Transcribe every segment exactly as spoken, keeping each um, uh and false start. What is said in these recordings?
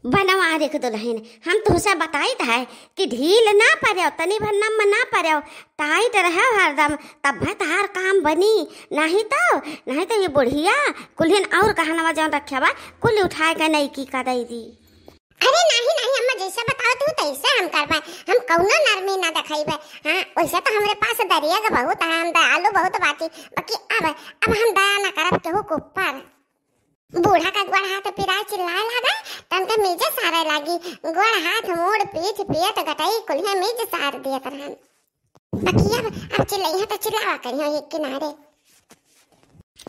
बनवारी के दुलहिन, हम तुहसे बताइत है कि ढील ना परेव, तनी भर नम ना परेव, tight रहेव हरदम, तब तहार काम बनी। नाहीं तउ, नाहीं तउ ये बुढ़िया कुल्हिन अउर गहनवा जउन रखे बा, कुल उठाए के नइकी का दइ दी। अरे नाहीं, नाहीं अम्मा, जइसे बतावत हू तइसे हम करबे, हम कउनो नरमी ना देखइबे। हाँ, वइसे तउ हमरे पास दरिया के बहुत है, हम दयालु बहुत बाटी, बाकी अब, अब हम दया ना करब केहू के ऊपर। बूढ़ा का गोड़ हाथ पिराए चिल्लाए लागे, तनके मीजे सारे लागी। गोड़ हाथ, मूड़, पीठ, पेट, गटई कुल्हिया मीज सार दियत रहन। बाकी अब, अब चिल्लइहे त चिल्लावा करिहो एक किनारे।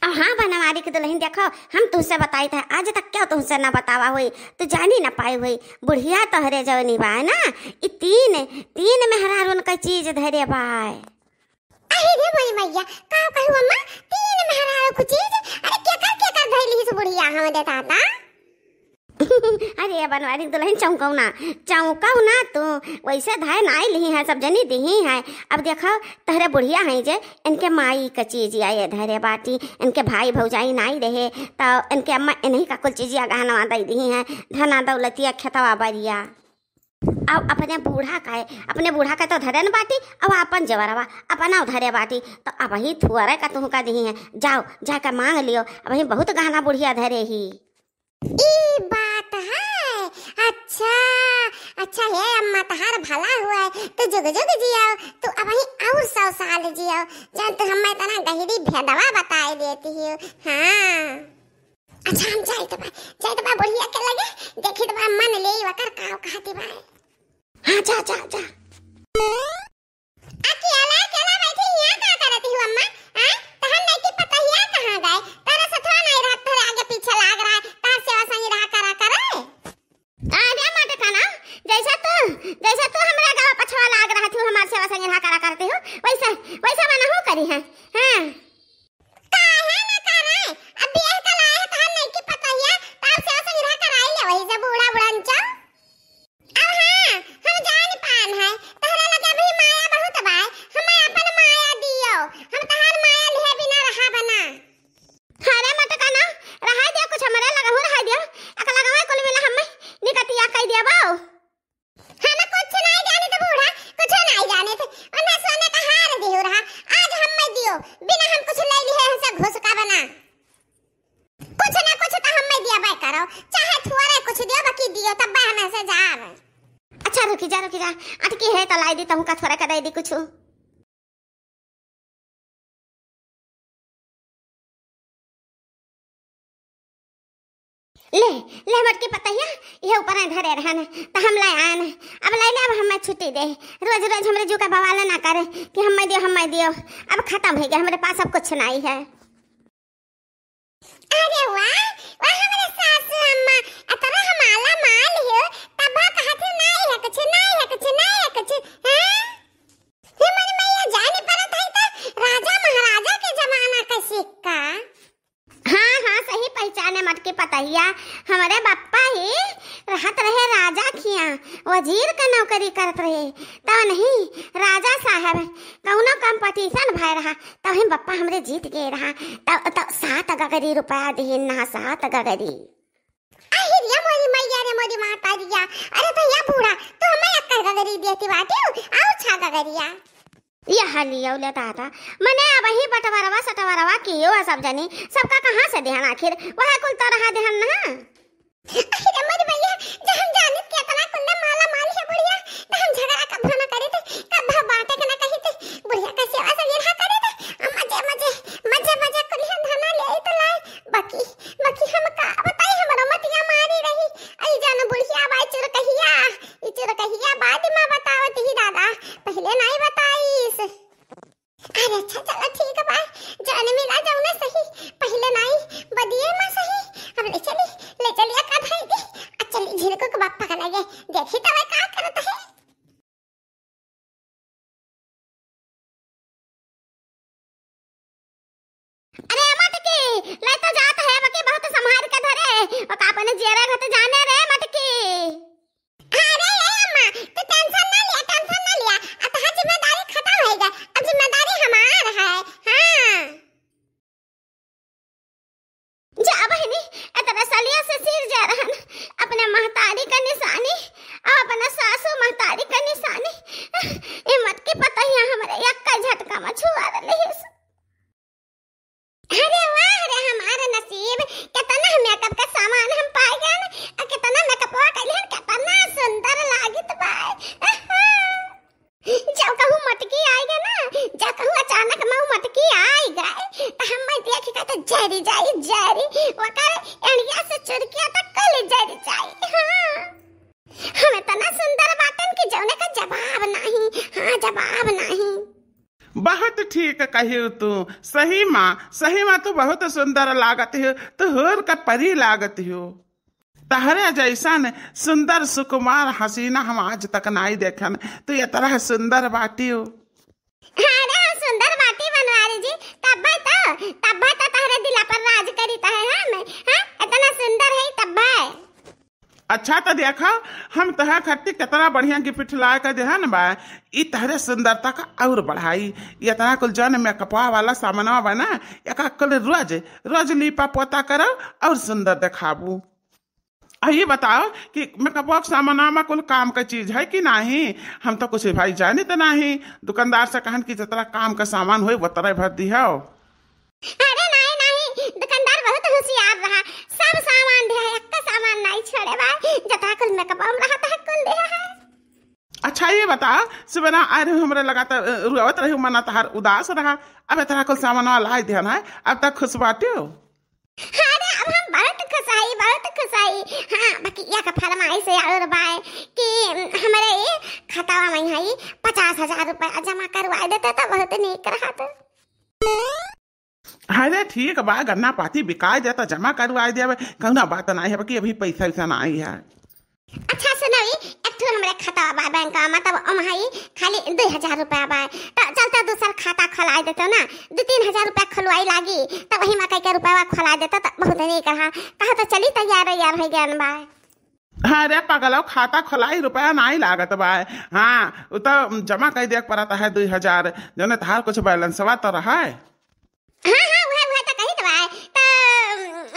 अब हाँ बनवारी के दुलहिन, देखो हम तुहसे बताइत है, आज तक केउ तुहसे ना बतावा होई, तू जानी ना पाई होई। बुढ़िया तोहरे जउनी बा ना, ई तीन, तीन मेहरारून क चीज धरे बाय। अरे रे मोरी मइया, का कहू अम्मा, तीन मेहरारू क चीज? अरे केकर केकर धइली हिस बुढ़िया हम दे दादा? अरे बनवारी दुलहिन, चौंकउ ना, चौंकउ ना तू, वइसे धइ नाई लिही है, सब जनी दिही है। अब देखो तहरे बुढ़िया है जे, इनके माई क चीज आए धरे बाटी, इनके भाई भौजाई नाई रहे, तउ इनके अम्मा इनही का कुल चीजिया गहनवा दइ दिही है, धना दौलतिया खेतवा बरिया। अब अपने बूढ़ा का, अपने बूढ़ा का तउ धरे न बाटी, अब आपन जेवरवा अपना धरे बाटी, तउ अबही थुअरे का तुहका दिही है, जाओ जाके माँग लियो, अबही बहुत गहना बुढ़िया धरे ही। ई बात है। अच्छा, अच्छा हे अम्मा, तहार भला हुआ है, तू जुग जुग जियो, तू अबही अउर सौ साल जियो, जउन तू हम्मे इतना गहिरी भेदवा बताइ देती हो। हाँ। अच्छा, हम जाइत बा, जाइत बा बुढ़िया के लगे, देखित बा मन लेई वकर काउ कहती बा। हाँ, जा, जा, जा। अकेला, अकेला बैठी हियाँ का करती हो अम्मा? हाँ? तहन नहीं कि पतहिया कहाँ गए? तेरे सथवा नहीं रहत, तेरे आगे पीछे लाग रहा है, तार सेवा संगी रहा करा करे। अरे मटकना, जैसा तू, जैसा तू हमरा गवा पछवा लाग रहा थी, हमार सेवा संगी रहा करा करती हो, वैसा, वैसा मना हो करी है। हाँ। काहे ना करे? अब बियाह कल आए तहन नहीं कि पतहिया, तार सेवा संगी रहा कराई ले वही से बूढ़ा बुढ़न चल। अब हाँ, हम जान पान है, तहरा लगे अभी माया बहुत बाय, हमें अपन माया दियो, हम तहार माया लिहे बिना रहा बना। अरे मटकना, रहा दियो, कुछ हमरे लगहू रहा दियो, अक लगवा कुल मिला हमें निकतिया कह दिया बाऊ। हम कुछ नहीं जाने तो बूढ़ा, कुछ नहीं जाने थे, उन्हें सोने का हार दियो रहा, आज हमें दियो, बिना हम कुछ ले लिए हमसे घुस का बना। कुछ ना कुछ तो हमें दिया बाय करो, चाहे थोड़े कुछ दियो, बाकी दियो, तब बाय हमें से जावे। अच्छा रुकी जा, रुकी जा, अटकी है तो लाई दी, तुमका थोड़ा का दे दी कुछ। ले, ले मटकी पतहिया, ये ऊपर धरे रहन, तो हम ले आन। अब ले ले, अब हमें छुट्टी दे। रोज रोज हमरे जू का बवाल ना करे कि हमें दियो, हमें दियो। अब खत्म हो गया, हमरे पास अब कुछ नहीं है। अरे वाह, वाह हमरे सासू अम्मा, अतरा हम आला माल हो, तब कहत हो, "नाई है कुछ, नाई है कुछ, नाई है कुछ," हैं? हे मोरी मैया, जानी परत है त राजा महाराजा के जमाना का सिक्का। हाँ, हाँ, सही पहचाने मटकी पतहिया, हमरे बप्पा ही रहत रहे राजा खिया, वजीर का नौकरी करत रहे, तब नहीं राजा साहब कौनो competition भय रहा, तब ही बप्पा हमरे जीत गए रहा। तब, तब सात गगरी रुपया दिहिन ना, सात गगरी। अहिरिया मोरी मैया रे मोरी माता रिया, अरे भैया बूढ़ा, तू हमें एक गगरी देती बाटी, आउ छा गगरिया। यह लियो ले दादा, मने अबही बटवरवा सटवरवा कियो है सब जनी, सबका कहाँ से देहन आखिर, वह कुल तो रहा देहन ना। अरे मोरी भैया, जब हम जानित के इतना कुंडा माला माल है बुढ़िया, तो हम झगड़ा कब ना करे थे, कब बाटे के ना कही थे। बुढ़िया का सेवा संगी रहा करे थे, आ मजे मजे, मजे मजे कुल हम धना ले आई तो लाए। बाकी, बाकी हम का बताई, हमरो मतिया मारी रही। आई जान बुढ़िया बाई चुरकहिया, ई चुरकहिया बाद में बतावत ही दादा, पहले नहीं बताईस। अरे अच्छा, चला ठीक बा, जान मिला जौने सही, पहिले नाई बदिये मा सही। अब ले चली, ले चली, अका धाई दी, आ चली झिनको के बापा का लगे, देखी तब का करत है। अरे मटकी, ले तो जात है, बाकी बहुत संभाल के धरे, ओका अपने जेरे घट जाने रे मटकी। अरे ए अम्मा, तू tension ना लिया, tension ना लिया। आ तहार जिम्मेदारी खत्म होई गए। अब जिम्मेदारी हमार है। हाँ। जा बहिनी, इतना सलिया से सिर जा रहन। अपने महतारी का आ जवाब नाही। बहुत ठीक कहियो तू, सही मा, सही मा तू बहुत सुंदर लागत हो, तू हूर का परी लागत हो। तहरे जैसन सुंदर सुकुमार हसीना हम आज तक नाई देखन, तू ये तरह सुंदर बाटियो। अरे हम सुंदर बाटी बनवारी जी, तब्बे तो, तब्बे तो तहरे दिला पर राज करी तहे हम, हाँ? इतना सुंदर है तब्बे। अच्छा तो देखा, हम तोहरे खातिर कितना बढ़िया gift ला के देहन बा। ई तहरे सुंदरता का और बढ़ाई। इतना कुल जौन मेकअपवा वाला सामानवा बा ना, एका कुल रोज, रोज लीपा पोता करो और सुंदर देखाबू। आ ये बताओ कि मेकअपवा के सामानवा में कुल काम का चीज है कि नाही? हम तो कुछ भाई जानित नाही। दुकानदार से कहन कि जितना काम का सामान होई, उतरे भर दिहो। अरे नाही, नाही, दुकानदार बहुत होशियार रहा, सब सामान दिहा है, एक सामान नाही छोड़े बा, जता कुल मेकअप में रहा था कुल दिहा है। अच्छा ये बता, सुबह ना आए रहे हमरे लगा त, अ, रुआवत रहे, मना तहार उदास रहा, अब इतना कुल सामान लाई दिहन है, अब तक खुश बाटे हो? अरे अब हम बहुत खुश आई, बहुत खुश आई। हाँ, बाकी एक फरमाइश है और बाय कि हमरे ये खतावा में है पचास हजार रुपया जमा करवा देते तो बहुत नीक रहत। अरे ठीक बा, गन्ना पाती बिकाय जाता, जमा करवाय देबे, कौनो बात नाही है कि अभी पैसा वैसा नाही है। अच्छा सुनवी, एक ठो हमरे खाता बा बैंक में, तब ओमही खाली दो हजार रुपया बा, तो चलता दूसर खाता खोलाय देतो ना, दो तीन हजार रुपया खोलवाई लागी, तो वही में कई के रुपया खोलाय देतो तो बहुत नीक रहा। कहा तो चली तैयार यार है ज्ञान बा। हाँ रे पगलो, खाता खोलाई रुपया नाही लागत बा। हाँ, उ तो जमा कर दे के पड़ता है दो हजार, जौने तहार कुछ बैलेंसवा तो रहा है। हाँ, हाँ, उहे, उहे तो कही तो बा। तो,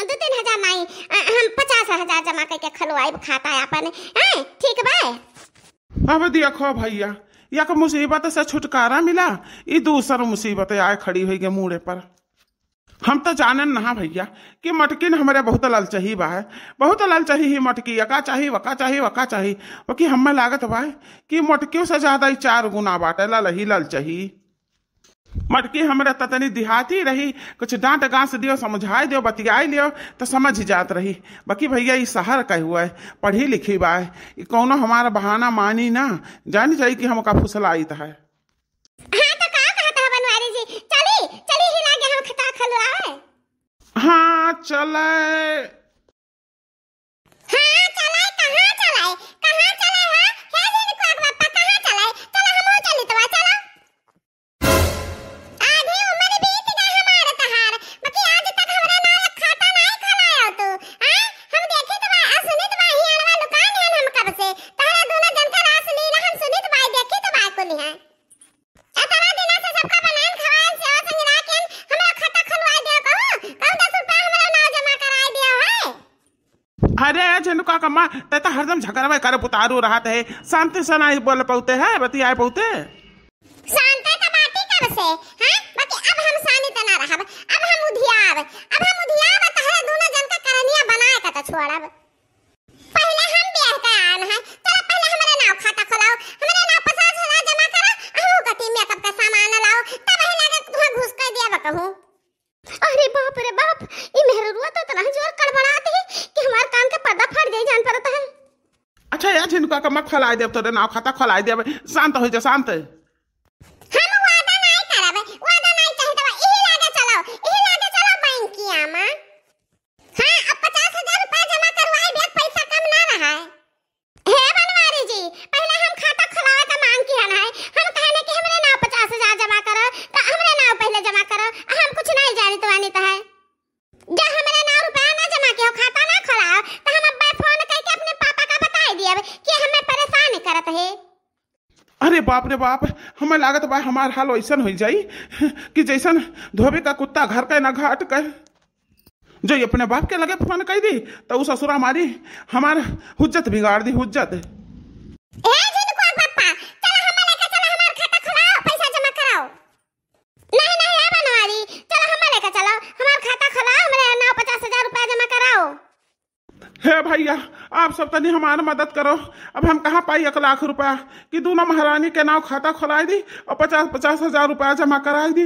उम, दो तीन हजार नाही, अ, हम पचास हजार जमा करके खोलवाइब खाता अपन। हैं, ठीक बा? अब देखो भैया, एक मुसीबत से छुटकारा मिला, ई दूसर मुसीबत आए खड़ी होई गे मूड़े पर। हम तो जानन ना भैया कि मटकिन हमरे बहुत ललचही बा है, बहुत ललचही ही मटकी, यका चाही, वका चाही, वका चाही। वकी हमें लागत बा कि मटकियों से ज्यादा ही चार गुना बाटे ललही ललचही। मटकी हमरा त तनी देहाती रही, कुछ डांट गांस दियो, समझाए दियो, बतियाए लियो त समझ जात रही। बाकी भैया ई शहर का हुआ है, पढ़ी लिखी बा है, ई कौनो हमारा बहाना मानी ना, जानी जाई कि हमका फुसलाइत है। हाँ तो का कहत है बनवारी जी, चली चली ही लागे हम खता खलुआ है। हाँ चले। हाँ, चलाए, कहाँ चलाए? कहाँ चलाए, हाँ? हे जिनको अगवा पा, कहाँ चलाए? चला, हमहू चली तो बा, चला। आधी उम्र बीत गए हमार तहार, बाकी आज तक हमरा नाव एक खाता नाई खोलायो तू, हाँ? हम देखी तो बा, आ सुनी तो बा, ही अनवा लुकान हन हम कब से। तहरा दोनों जन का रास लीला हम सुनी तो बा, देखी तो बा कुल है। एतना दिना से सबका बनाइन खवाइन सेवा संग राखेन, हमरा खाता खुलवाइ दियो कहू, कहू दस रुपया हमरा नाव जमा कराइ दियो है। अरे झिनुका कम्मा, ते तो हरदम झगड़वे करे पुतारू रहत है, शांति से नहीं बोल पौते है, बतियाए पौते। शांति का बात ही कब से, हाँ? बाकी अब हम शांति ना रहब, अब हम उधियाब, अब हम उधियाब, तहरे दोनों जन का करनिया बनाए का तो छोड़ब। पहिले हम ब्याह के आन है, चला पहिले हमरे नाव खाता खोलाओ, हमरे नाव पचास हजार जमा करा, अहू गति मेकअप का सामान लाओ, तब ही लगे तुहा घुस कर दिया बकहू। अरे बाप रे बाप, ई मेहररुआ तो इतना जोर कड़बड़ात है कि हमार कान के पर्दा फट जाई जान पड़त है। अच्छा यार झिनुका का मत खोलाए देब, तोरे नाव खाता खोलाए देब, शांत हो जा शांत। हम वादा नहीं करब, वादा नहीं चाहित बा, इही लागे चलो, इही लागे चलो बैंकिया में। हाँ, अब पचास हजार रुपया जमा करवाए, ब्याज पैसा कम ना रहा है। हे बनवारी जी, पहले हम खाता खोलावे का मांग किहन है, हम कहने कि हमरे नाव पचास हजार जमा करो, तो हमरे नाव पहले जमा करो, हम कुछ नहीं जानित वानित है। जब हमरे नाव रुपया ना जमा किहो, खाता ना खोलाओ, तो हम अब्बे फोन करके अपने पापा का बताई दियब कि हमें परेशान करत है। अरे बाप रे बाप, हमें लागत बा हमार हाल वैसन हो जाई कि जैसन धोबी का कुत्ता घर के ना घाट के। जो ये अपने बाप के लगे फोन कर दी तो उ ससुरा मारी हमार हुज्जत बिगाड़ दी, हुज्जत। ए झिनुकुआ पप्पा, चला हमें लेके चला, हमार खाता खुलाओ, पैसा जमा कराओ। नहीं नहीं ए बनवारी, चला हमें लेके चलो, हमार खाता खुलाओ, हमरे नाव पचास हजार रुपया जमा कराओ। हे भैया, आप सब तनी हमार मदद करो। अब हम कहाँ पाई एक लाख रुपया कि दोनों महारानी के नाव खाता खोलाई दी और पचास पचास हजार रुपया जमा कराई दी।